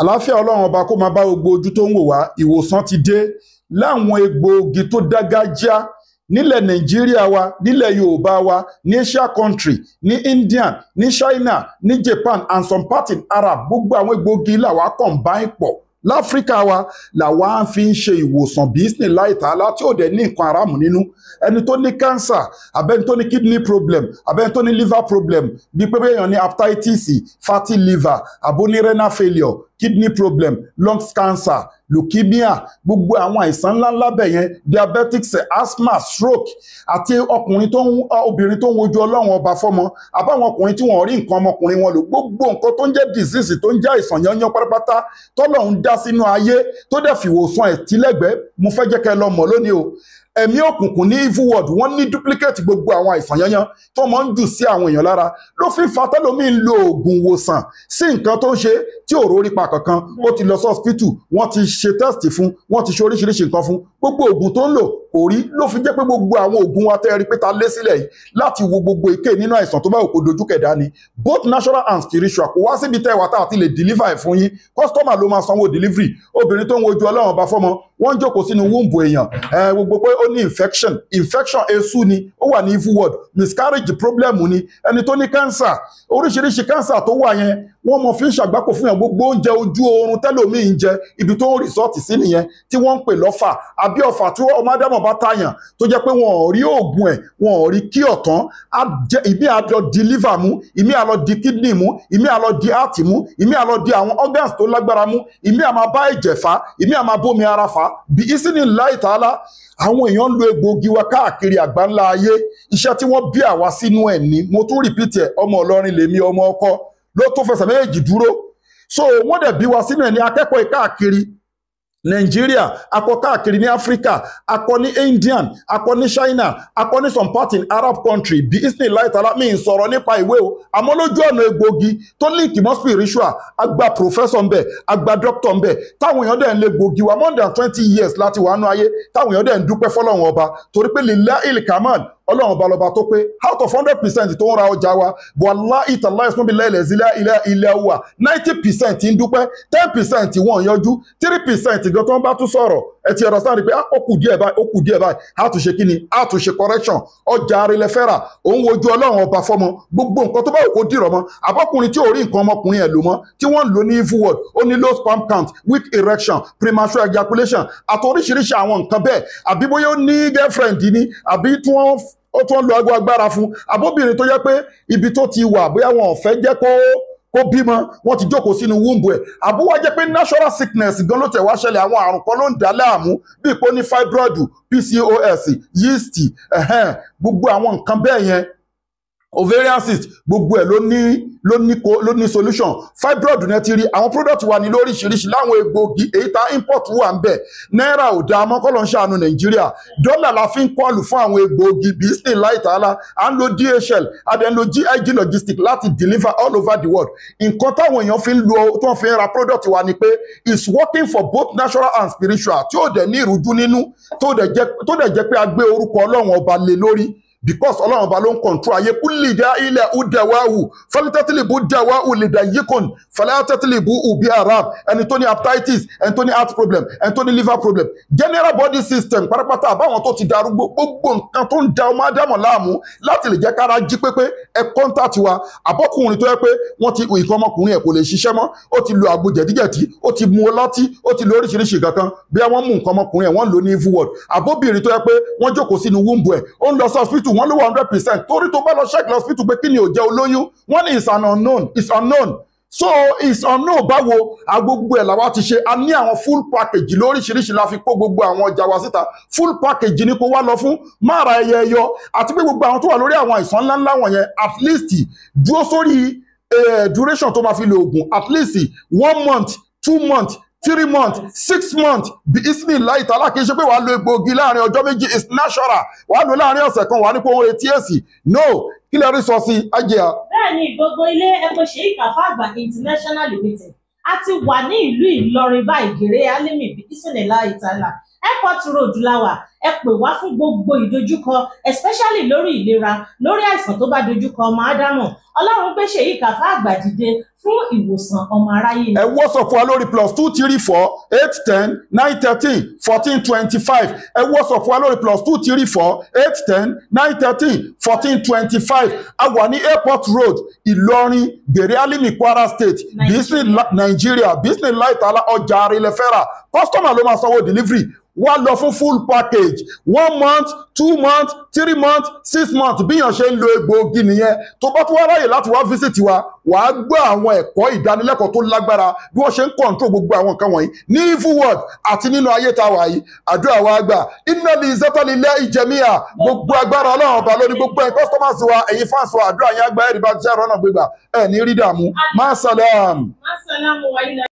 Àláfíà Ọlọ́run ọba kó máa bá gbogbo ojú tó ń wò wá. Ìwòsàn ti dé láwọn egbòogi tó dágájá nílẹ̀ Nàìjíríà wa, nílẹ̀ Yorùbá wa, ní Asia country, ní Indian, ní China, ní Japan and some part in Arab. Gbogbo àwọn egbòogi làwa combine pọ̀ láfíríkà wa, làwa ń fi ń ṣe ìwòsàn bísí láìtàlá tí ò dẹ̀ ní nǹkan aráàmù nínú. Ẹni tó ní cancer, abẹ́ni tó ní kidney problem, abẹ́ni tó ní liver problem, bí pé èèyàn ní hepatitis, fatty liver, àbó ní renal failure, kidney problem, lungs cancer, leukemia, gbogbo àwọn àìsàn ńláńlá bẹ̀ yẹn, diabetics, asthma, stroke, àti ọkùnrin tó ń obìnrin tó ń wojú Ọlọ́run ọba fọ́mọ, àbáwọn ọkùnrin tí wọ́n rí nǹkan ọmọkùnrin wọn lò, gbogbo nǹkan tó ń jẹ́ disease, tó ń jẹ́ àìsàn yányán pátápátá tọ́lọ́run dá sínú ayé tó dẹ̀ fìwòsàn ẹ̀ tílẹ̀gbẹ́. Mo fẹ́ jẹ́ kẹ́ lọ mọ̀ lónìí o, ẹ̀mí òkùnkùn ní evil world, wọ́n ní duplicate gbogbo àwọn àìsàn yányán tó máa ń jù sí àwọn èèyàn lára, ló fi fa tẹ́lómi ń lo oògùn ìwòsàn sí nǹkan tó ń ṣe tí ò rórí pa kankan. Ó ti lọ sí hospital, wọ́n ti ṣe test fún, wọ́n ti ṣe oríṣiríṣi nǹkan fún, gbogbo oògùn tó ń lò kò rí. Ló fi jẹ́ pé gbogbo àwọn oògùn wa tẹ́ ẹ rí pé ta lé sílẹ̀ yìí láti wo gbogbo èké nínú àìsàn tó bá òkò dojú kẹ̀dá ni, both natural and spiritual. Kò wá síbi tẹ́ wà tá àti lè deliver ẹ̀ fún yín. Customer ló máa sanwó delivery. Obìnrin tó ń wojú Ọlọ́run ọba fọ́mọ, wọ́n ń jókòó sínú womb èèyàn ẹ, gbogbo pé ó ní infection, infection eṣú ni, ó wà ní evil world, miscarriage problem ni. Ẹni tó ní cancer, oríṣiríṣi cancer tó wà yẹn, wọ́n mọ fi ń ṣàgbákò fún yàn. Gbogbo oúnjẹ ojú oorun tẹ́lòmíì ń jẹ, ibi tó ń result sí nìyẹn, tí wọ́n ń pè lọ́fà àbí ọ̀fà tí ọmọ ádámọ̀ bá tàyàn, tó jẹ́ pé wọn ò rí oògùn ẹ̀, wọn ò rí kí ọ̀tán. Ìmí á lọ di liver mú, ìmí á lọ di kidney mú, ìmí á lọ di heart mú, ìmí á lọ di àwọn organs tó lágbára mú, ìmí á máa bá ẹ̀jẹ̀ fà, ìmí á máa bómi ara fà. Bí ìsìnì láìtàlá, àwọn èèyàn ń lo egbòogi wa káàkiri àgbáńlá ayé. Iṣẹ́ tí wọ́n bí àwa sínú ẹ̀ ní, mo tún repeat ẹ̀, ọmọ Ìlọrin lèmi, ọmọ ọkọ ló tó fẹsẹ̀ méjèèjì dúró. So wọ́n dẹ̀ bí wa sínú ẹ̀ ní akẹ́kọ̀ọ́ káàkiri Nàìjíríà, akọ káàkiri ní Áfíríkà, akọ ní Indian, akọ ní China, akọ ní some part in Arab country. Bí isni láìtàlá, mi ń sọ̀rọ̀ nípa ìwé o, àmọ́ lójú ọ̀nà egbòogi tó link mọ́ spiritual, agba professor ńbẹ, agba doctor ńbẹ, táwọn èèyàn dẹ̀ ń lé egbòogi wa more than 20 years láti wà nú ayé, táwọn èèyàn dẹ̀ ń dúpẹ́ fọlọ́run ọba, torí pé lillahi kamal, Ọlọ́run ọba lọba tó pé. Out of 100% tó ń ra ọjà wa, wallahi tallahi sún bí lẹ́lẹ̀ sílẹ̀ ilẹ̀ ilẹ̀ wa, 90% ń dúpẹ́, 10% wọ́n yanjú, 3% gan tó ń bá tún sọ̀rọ̀, ẹ ti ọ̀rọ̀ sáré pé ó kù díẹ̀ báyìí, ó kù díẹ̀ báyìí, á tún ṣe kíni, á tún ṣe correction. Ọjà arílẹ̀ fẹ́ra òun wojú Ọlọ́run ọba fọ́mọ, gbogbo nǹkan tó bá wù kó dìrọ̀ mọ́, àbọ́kùnrin tí ò rí nǹkan ọmọkùnrin ẹ̀ lò mọ́, tí wọ́n ń lò ní evil world, ó ní low sperm count, weak erection, premature ejaculation àti oríṣiríṣi àwọn nǹkan bẹ́ẹ̀, àbí bóyá ó ní girlfriend ni, àbí tí wọ́n ó tún lo aago agbára fún, àbóbìnrin tó jẹ́ pé ibi tó ti wà, bóyá wọn ò fẹ́ jẹ́ kó bímọ, wọ́n ti jókòó sínú womb ẹ̀, àbó wá jẹ́ pé natural sickness gan ló tẹ̀ wá ṣẹlẹ̀, àwọn àrùn kan ló ń dà láàmú, bíi pé ó ní fibroid, PCOS, yeast, gbogbo àwọn nǹkan bẹ́ẹ̀ yẹn, ovarian cyst, gbogbo ẹ̀ ló ní solution. Fibroid ní ẹ ti rí àwọn product wa ní lóríṣiríṣi láwọn egbòogi èyí tá import wà ń bẹ̀. Náírà ò dáa mọ́, kọ́ ló ń ṣàánú Nàìjíríà. Dọ́là la fi ń kọlù fún àwọn egbòogi. Bísí láìtàlá, à ń lo DHL, a dẹ̀ ń lo GIG Logistics láti deliver all over the world. Nǹkan táwọn èèyàn fi ń lo, tí wọ́n fi ń ra product wa ni pé it's working for both natural and spiritual, tí ó dẹ̀ ní ìrújú nínú, tó dẹ̀ jẹ́ pé a gbé orúkọ Ọlọ́run ọba lé lórí, because Ọlọ́run ọba ló ń control ayé. Kúlì dá ilẹ̀ udawahu fọlítẹ́tìlìbù dawahu lìdá yíkùn fọlítẹ́tìlìbù ubi arab. Ẹni tó ní hepatitis, ẹni tó ní heart problem, ẹni tó ní liver problem, general body system pátápátá, àbáwọn tó ti darúgbó, gbogbo nǹkan tó ń da ọmọ ádámọ̀ láàmú láti lè jẹ́ kára jí pépé, ẹ contact wa. Àbọ́kùnrin tó yẹ pé wọ́n ti nǹkan ọmọkùnrin ẹ̀ kò lè ṣiṣẹ́ mọ́, ó ti lo àgbo jẹ̀díjẹ̀dí, ó ti mu ọlọ́tí, ó ti lo oríṣiríṣi kankan, bí wọ́n mú nǹkan ọmọkùnrin ẹ̀, wọ́n lò ní evil world, àbóbìnrin tó yẹ pé wọ́n jókòó sínú womb ẹ̀, ó ń lọ sí hospital, wọ́n ló wà 100%, torí tó bá lọ check lọ hospital pé kí ni ò jẹ́ olóyún, wọ́n ní it's an unknown, it's unknown. So it's unknown báwo? Agbogbo ẹ̀ làwa ti ṣe. A ní àwọn full package lóríṣiríṣi la fi kó gbogbo àwọn ọjà wa síta. Full package ni kó wá lọ fún mára ẹyẹ ẹyọ, àti pé gbogbo àwọn tó wà lórí àwọn àìsàn ńláńlá wọ̀nyẹn, at least dúró sórí duration tó máa fi lo oògùn, at least one month, 2 months, 3 months, 6 months, bí ismi láìtàlá. Kì í ṣe pé wàá lo egbòogi láàrin ọjọ́ 2, is natural, wàá lo láàrin ọ̀sẹ̀ kan, wàá ní pé òun retí èsì. No, kí lè rí sọ sí ajé a. Bẹ́ẹ̀ ni, gbogbo ilé ẹ̀kọ́ Sheik Alfa International Limited, a ti wà ní ìlú Ìlọrin báyìí, gèrè alimi bí ìsìnlẹ̀ ìtàlá. Airport Road la wà. Ẹ pè wá fún gbogbo ìdojúkọ, especially lórí ìlera, lórí àìsàn tó bá dojúkọ ọmọ Ádámọ̀. Ọlọ́run gbé Sheikh Alfa Àgbà dìde fún ìwòsàn ọmọ aráyé ni. Ẹ WhatsApp wa lórí +234 810 913 1425. Ẹ WhatsApp wa lórí +234 810 913 1425. A wà ní Airport Road, Ìlọrin, Gbèrè Alimi, Kwara State, Nigeria. Business light ala ọjà arilẹ̀fẹ́ra. Customer ló máa sanwó delivery. Wá lọ fún full package, 1 month, 2 months, 3 months, 6 months. Bíyàn ṣe ń lo egbòogi nìyẹn. Tó bá tún wá ráyè láti wá visit wa, wàá gbọ́ àwọn ẹ̀kọ́ ìdánilẹ́kọ̀ọ́ tó lágbára bí wọ́n ṣe ń control gbogbo àwọn nǹkan wọ̀nyí ní evil world àti nínú ayé tá a wà yìí. Àdúrà wa gbà. Iná lè zẹ́tọ́lì lẹ́ ìjẹ̀míyà. Gbogbo agbára Ọlọ́run ọba lórí gbogbo ẹ̀ customers wa, ẹ̀yin fans wa, àdúrà yẹn àgbà ẹ̀rí bá ti ṣe àrọ́nà gbégbà ẹ̀ ní rí dààmú. Má sàlám. Má sàlámù wáyé.